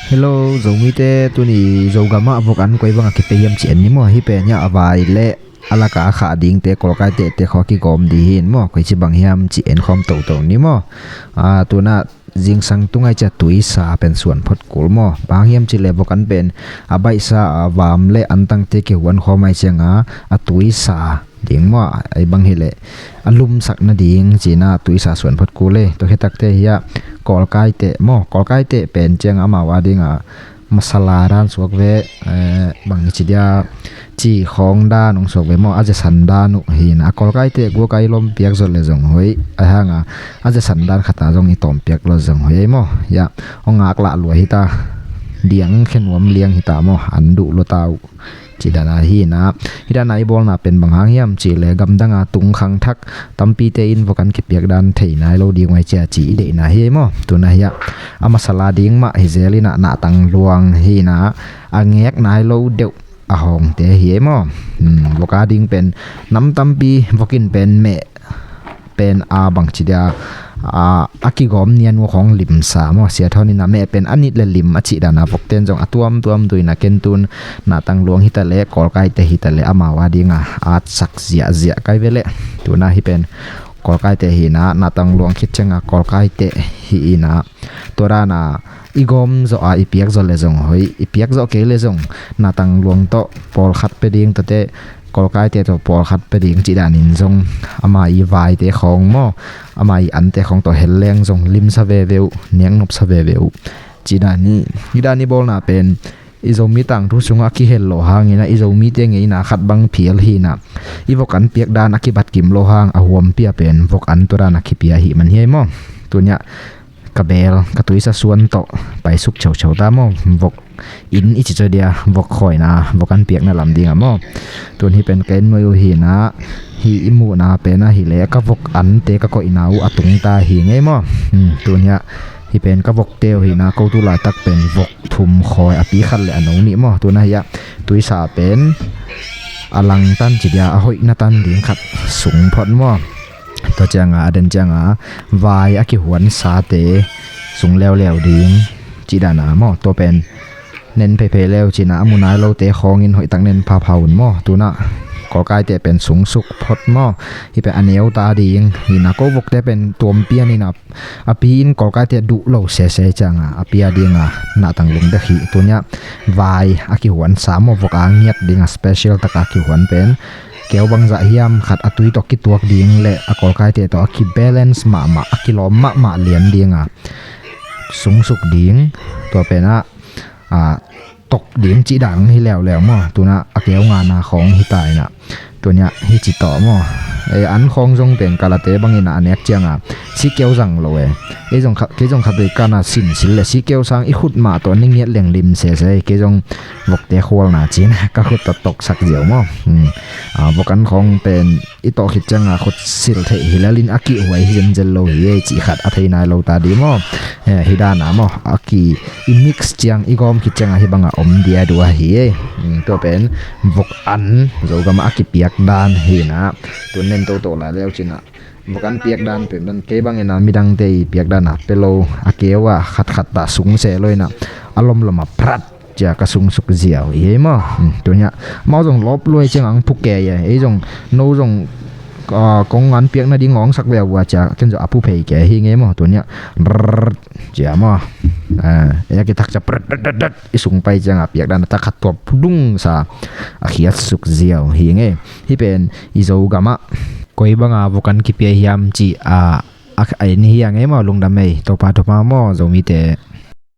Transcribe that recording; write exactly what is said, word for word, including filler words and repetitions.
Hello Zomite, tuni Zogamah vok an koi banga kipia hiam ci en ni maw? Hih pen hiah a vai le a laka khah dingte, kawlkaite te khawng kigawm ding hi in maw, koici bang hiam ci en khawm toto ni maw? A, tuna zingsang tungai cia tuisa pen suan phot kul maw? Bang hiam ci le vok an pen a baihsa a vam le antangte kihuan khawm ai cianga a tuisa ding maw, ai bang hileh a lumsak nading cina tuisa suan phot kul e. Tua khitakte hiah kawlkaite maw, kawlkaite pen cianga amau a dinga masala dan suak ve, eh, bang ci dia, ci khawng dan hong suak ve maw, a zesan dan uh hina. A kawlkaite guakai lom piak zot le zong hoih, a hanga a zesan dan khata zong i tawm piak lo zong hoih ei maw. Hiah hong ngak lah lua hita, liang khenuam liang hita maw, an duh lo ta uh. Ci dana hina. Hih dana i bawlna pen bang hang hiam ci le gamdanga tungkhang thak tampite in vok an kipiak dan thei nai lo ding uh ai cia ci i deihna hi ei maw? Tuna hiah a masala ding mah hi zel ina, nahtang luang hina, a ngek nai lo deuh a hawngte hi ei maw? Hmm, vok a ding pen nam tampi vok in pen meh pen a bang ci dia, a, a kigawm nian uh khawng limsa maw, sia thawn ina meh pen a nit le lim a cih dana vokten zong a tuamtuam duina kentun nahtang luang hita le kawlkaite hita le amau a dinga atsak ziahziah kai ve leh. Tuna hih pen kawlkaite hina, nahtang luang khit cianga kawlkaite hi ina, tua dana i gawm zawh a i piak zawh le zong hoih, i piak zawh kei le zong nahtang luang tawh pawlkhat pia ding, tuate kawlkaite tawh pawlkhat pia ding cih danin zong ama i vaite khawng maw, ama i ante khawng tawh hel leng zong limsa veve uh, neknopsa veve uh. Cih dan hi. Hih dan i bawlna pen i Zomi tangthu sungah a kihel lo hangin a, i Zomite ngeina khat bang phial hina, i vok an piak dan a kibat kim lo hang a huampia pen vok an tua dan a kipia hi man hi ei maw? Tunia ka beel ka tuisa suan tawh paisuk ceuceu ta maw? Vok in i ci co dia, vok khawina, vok an piakna lam dinga maw? Tun hih pen ka en nuai uh hina, hih i muhna pen a hileh ka vok ante ka koihna uh a tungta hi ngei maw? Hmm, tun hiah hih pen ka vokte uh hina, ko tu laitak pen vok thum khawi, a pi khat le a no nih maw? Tuna hiah tuisa pen a langtan ci dia, a hoihna tan ding khat sung phot maw? Tua cianga, a den cianga vai a kihuan sate sung leuleu ding cih dana maw? Tua pen nen pheiphei leu cina a mu nai lote khawngin hoihtak nen phapha un maw? Tuna kawlkaite pen sungsuk phot maw? Hih pen a neuta ding hina, ko vokte pen tuampian ina, a pi in kawlkaite duh lo sese cianga a pia dinga nahtang lung bek hi. Tunia vai a kihuan sa maw, vok a ngiat dinga special taka kihuan pen keu bangzah hiam khat a tui tawh kituak ding le a kawlkaite tawh a kibalance mahmah, a kilawm mahmah lian dinga sungsuk ding. Tua penah a tok ding cih dan hi leuleu maw? Tuna a keu ngana khawng hita ina, tunia hih ci tawh maw? E, an khawng zong pen kalate bangina a nek cianga si keu zang lo e. Ei zong kha-, kei zong khat vei kana sinsil le si keu sang i khut mah tawh ni ngiat leng lim sese, kei zong vokte khualna cina ka khut tawh toksak ziau maw? Hmm. A, vok an khawng pen i tawh khit cianga khut sil theih hi lelin a kihhuai hi zenzel lo hi ei cih khat a thei nai lo ta di maw? Eh, hi dana maw, a ki i mix ciang i gawm khit cianga hih banga om dia dua hi ei. Hmm, tua pen vok an Zogamah a kipiak dan hina. Tun nen toto lai leu cina vok an piak dan pen dan kei bangina midangte i piak dana pe lo, a keu a khatkhat ta sung se lo ina a lomloma prat cia ka sungsuk ziau hi ei maw? Hmm, tunia mau zong lop luai ciang ang phu kei e, ei zong no zong, ah, kong an piak nading ngawngsak veu vua cia ken zong a phu phei kei hi ngei maw? Tunia brrr cia maw? Ah, ei a kithak cia brrr i sung pai cianga piak dan a tak khat tua pudung sa a khiatsuk ziau hi ngei. Hih pen i Zogamah koi banga vok an kipia hiam ci a, a, a en hi a ngei maw? Lungdam ei, Topa thupha maw Zomite.